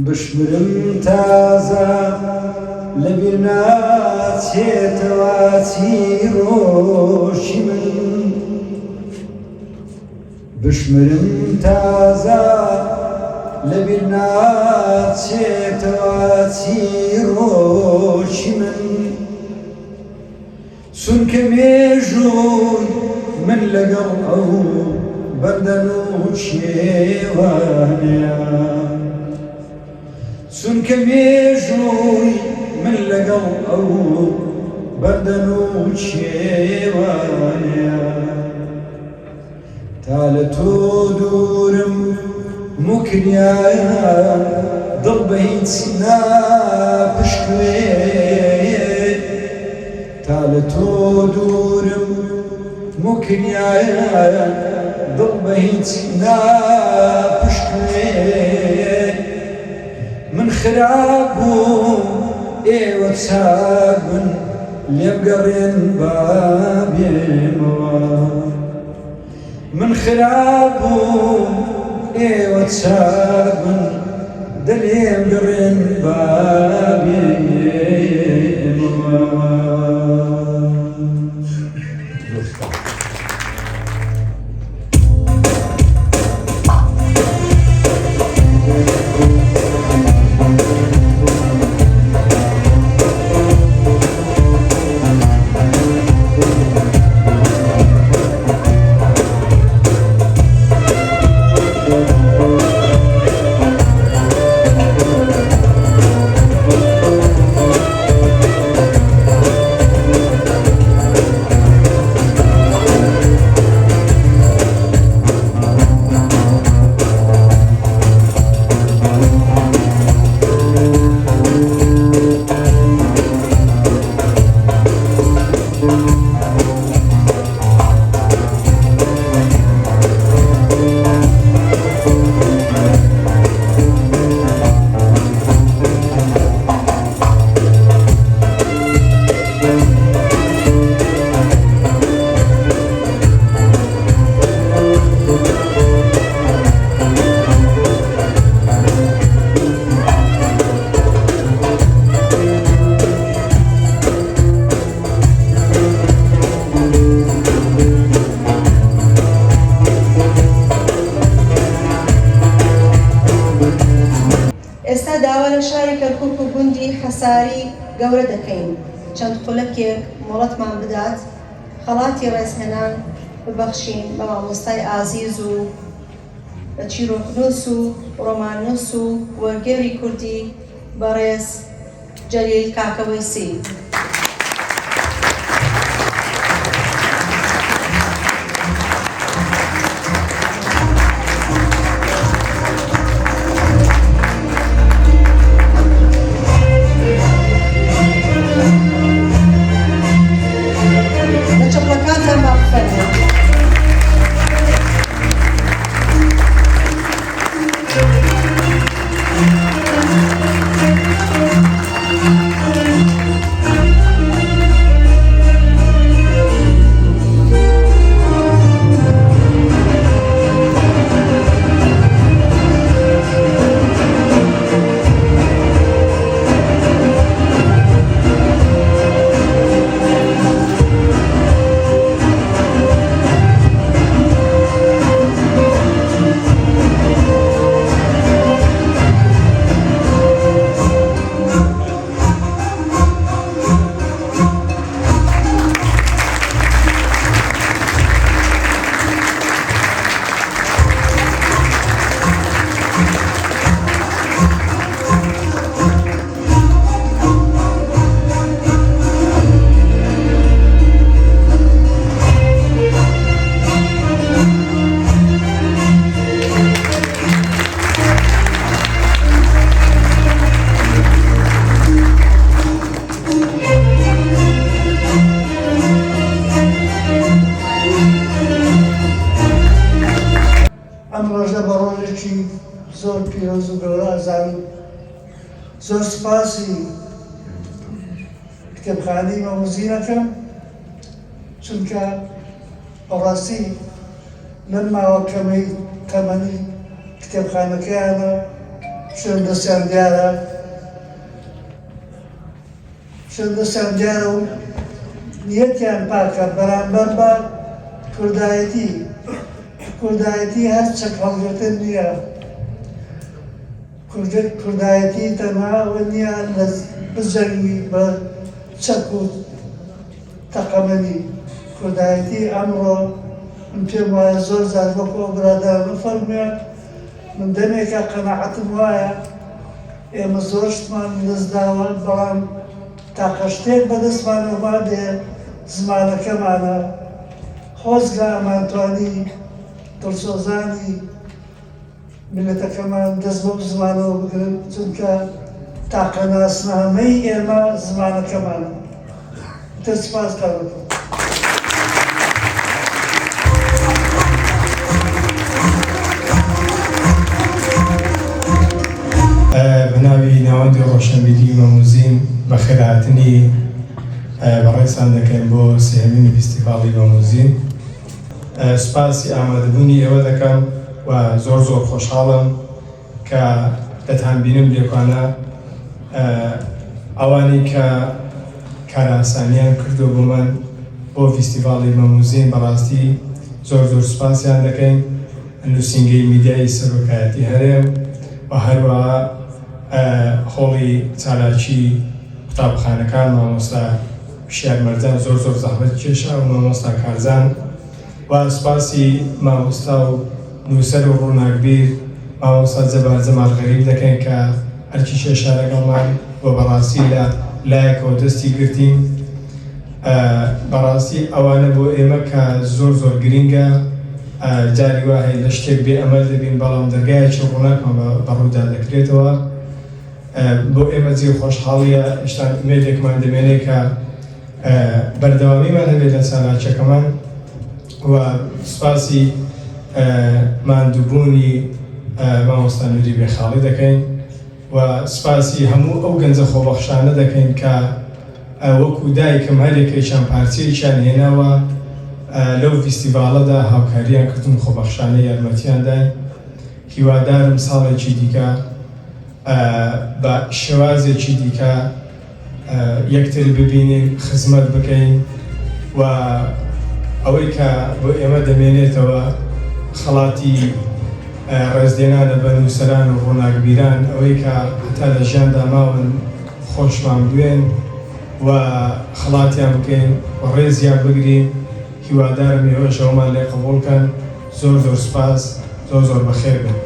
بشمرم تازە لەبیر ناچێتەوە چیرۆکی من بشمرم تازە لەبیر ناچێتەوە چیرۆکی من چونکە مێژووی من لەگەڵ ئەو بەندەن و کێوانەیە چونکە مێژووی من لەگەڵ ئەو بەندەن و کێوانەیە تا لە تۆ دوورم موکریان دڵ بە هیچ ناپشکوێ تا لە تۆ دوورم موکریان دڵ بە هیچ ناپشکوێ من خراپ بووم ئێوە چاک بن لێم گەڕێن با بێمەوە من خراپ بووم ئێوە چاک بن دە لێم گەڕێن با بێمەوە. ئێستا داوا لە شاری کەرکوک و گوندی حەساری گەورە دەکەین چەند خولەکێک مۆڵەتمان بدات خەڵاتی ڕێزهێنان ببەخشین بە مامۆستای ئازیز و بە چیرۆکنووس و ڕۆماننووس و وەرگێڕی کوردی بەڕێز جەلیل کاکەوەیسی. لە چەپڵەکانتان با بفەرموون. ئەم ڕۆژە بە ڕۆژێکی زۆر پیرۆز و گەورە ئەزانم. زۆر سوپاسی کتێبخانەی مەموزین ئەکەم چونکە بەڕاستی لەم ماوە کەمەی تەمەنی کتێبخانەکەیانە شوێن دەستیان دیارە شوێن دەستیان دیارە و نیەتیان پاکە بەرامبەر بە کوردایەتی. کوردایەتی هەر چەک هەڵگرتن نییە. کوردایەتی تەنها ئەوە نییە لە بجەنگی بە چەک و تەقەمەنی. کوردایەتی ئەمڕۆ من پێم وایە زۆر جار وەکو ئەو برادەرانە فەرموویان من دەمێکە قەناعەتم وایە ئێمە زۆر شتمان لەدەست داوە بەڵام تاقە شتێک بەدەستمانەوە مابێ زمانەکەمانە. خۆزگە ئەمانتوانی دڵسۆزانی میللەتەکەمان دەست بەو زمانەوە بگرن، چونکە تاقە ناسنامەی ئێمە زمانەکەمانە. ئیتر سوپاستان دەکەم. بە ناوی ناوەندی ڕۆشنبیری مەموزین بەخێرهاتنی بەڕێزتان دەکەین بۆ سێهەمین ڤیستیڤاڵی مەموزین. سوپاسی ئامادەبوونی ئێوە دەکەم و زۆر زۆر خۆشحاڵم کە دەتانبینم لێکوانە ئەوانەی کە کارئاسانیان کردووە بۆمان بۆ ڤیستیڤاڵی مەموزین بەڕاستی زۆر زۆر سوپاسیان دەکەین نووسینگەی میدیایی سەرۆکایەتی هەرێم و هەروەها هۆڵی چالاکی قوتابخانەکان مامۆستا وشیار مەرجان زۆر زۆر زەحمەت کێشا و مامۆستا کارزان و سوپاسی مامۆستا و نووسەر و ڕووناکبیر مامۆستا جەبار جەمال غەریب دەکەین کە ئەرکی کێشا لەگەڵمان و بەڕاستی لە لایەکەوە دەستی گرتین بەڕاستی ئەوانە بۆ ئێمە کە زۆر زۆر گرینگە جاری وا هەیە لە شتێک بێ ئەمەل دەبین بەڵام دەرگایەکی ڕووناکمان بەڕوودا دەکرێتەوە بۆ ئێمە جێی خۆشحاڵیە هێشتا ئومێدێکمان دەمێنێ کە بەردەوامیمان هەبێت لە چالاکیەکەمان و سوپاسی ماندووبوونی مامۆستا نوری بێخاڵی دەکەین و سوپاسی هەموو ئەو گەنجە خۆبەخشانە دەکەین کە وەکو دایکم هەریەکەیشان پارچەیەکیان هێناوە لەو ڤیستیڤاڵەدا هاوکاریان کردن خۆبەخشانە یارمەتیان داین هیوادارم ساڵێکی دیکە بە شێوازێکی دیکە یەکتر ببینین، خزمەت بکەین و ئەوەی کە بۆ ئێمە دەمێنێتەوە خەڵاتی ڕێزلێنانە بە نووسەران و ڕووناکبیران، ئەوەی کە هەتا لە ژیاندا ماون خۆشمان بوێن و خەڵاتیان بکەین و ڕێزیان بگرین، هیوادارم ئێوەش ئەوەمان لێ قبوڵ کەن. زۆر زۆر سوپاس، زۆر زۆر بەخێر بێن.